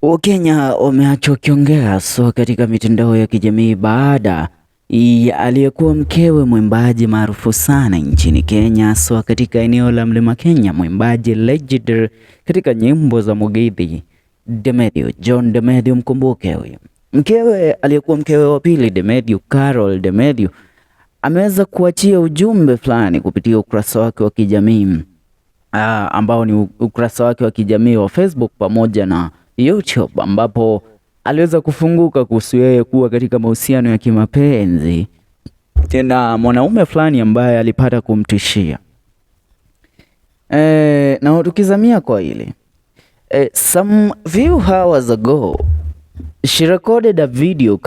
Wakenya wameachwa wakiongea so katika mitandao ya kijamii baada ya aliyekuwa mkewe mwimbaji maarufu sana nchini Kenya, so katika eneo la Mlima Kenya, mwimbaji legendary katika nyimbo za Mugithi, Demethew, John Demethew, mkumbuke huyu. Mkewe aliyekuwa mkewe wa pili Demethew, Carol Demethew, ameweza kuachia ujumbe fulani kupitia ukurasa wake wa kijamii ambao ni ukurasa wake wa kijamii wa Facebook pamoja na YouTube, ambapo aliweza kufunguka kuhusu yeye kuwa katika mahusiano ya kimapenzi tena mwanaume fulani ambaye alipata kumtishia. Na tukizamia kwa hili some few hours ago she recorded a video,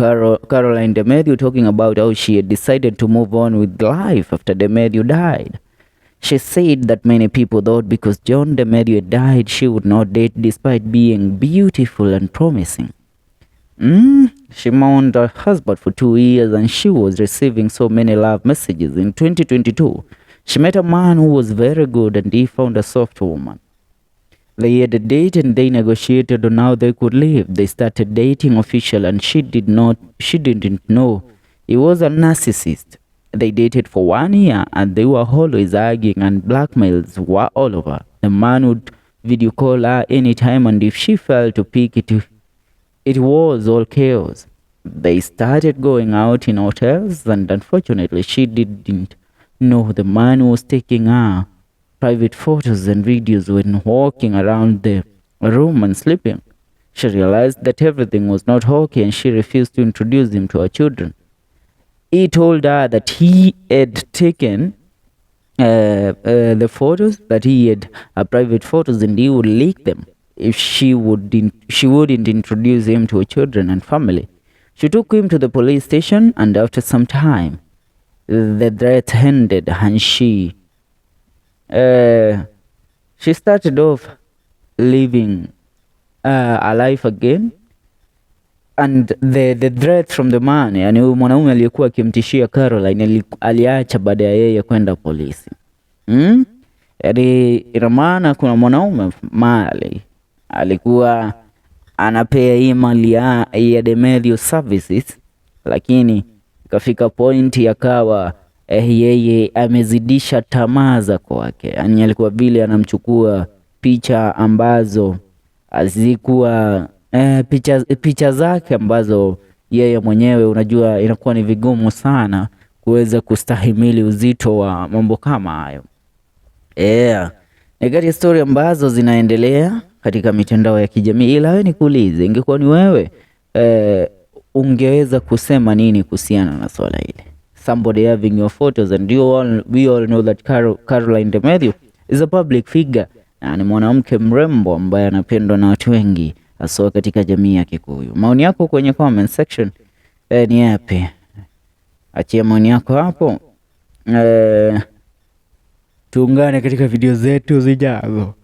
Caroline Demethew, talking about how she had decided to move on with life after Demethew died. She said that many people thought because John Demethew had died, she would not date despite being beautiful and promising. She mourned her husband for 2 years and she was receiving so many love messages. In 2022, she met a man who was very good and he found a soft woman. They had a date and they negotiated on how they could live. They started dating official and she didn't know he was a narcissist. They dated for one year and they were always arguing and blackmails were all over. The man would video call her anytime and if she failed to pick it, it was all chaos. They started going out in hotels and unfortunately she didn't know the man was taking her private photos and videos when walking around the room and sleeping. She realized that everything was not okay and she refused to introduce him to her children. He told her that he had taken the photos, that he had private photos and he would leak them if she wouldn't introduce him to her children and family. She took him to the police station and after some time the threat ended and she started off living a life again and the threat from the man, yani huyu mwanaume aliyekuwa akimtishia Caroline aliacha baada ya yeye kwenda polisi. Yani ina maana kuna mwanaume mali alikuwa anapea hii mali ya Demethew services, lakini ikafika point akawa yeye amezidisha tamaa za kwake, yani alikuwa vile anamchukua picha ambazo hazikuwa picha zake ambazo yeye mwenyewe, unajua inakuwa ni vigumu sana kuweza kustahimili uzito wa mambo kama hayo. Yeah. Ni kati ya story ambazo zinaendelea katika mitandao ya kijamii, ila wewe nikuulize, ingekuwa ni wewe ungeweza kusema nini kuhusiana na swala hili? Somebody having your photos and we all know that Caroline Demethew is a public figure na ni mwanamke mrembo ambaye anapendwa na watu wengi haswa katika jamii ya Kikuyu. Maoni yako kwenye comment section ni yapi? Achia maoni yako hapo. Tuungane katika video zetu zijazo.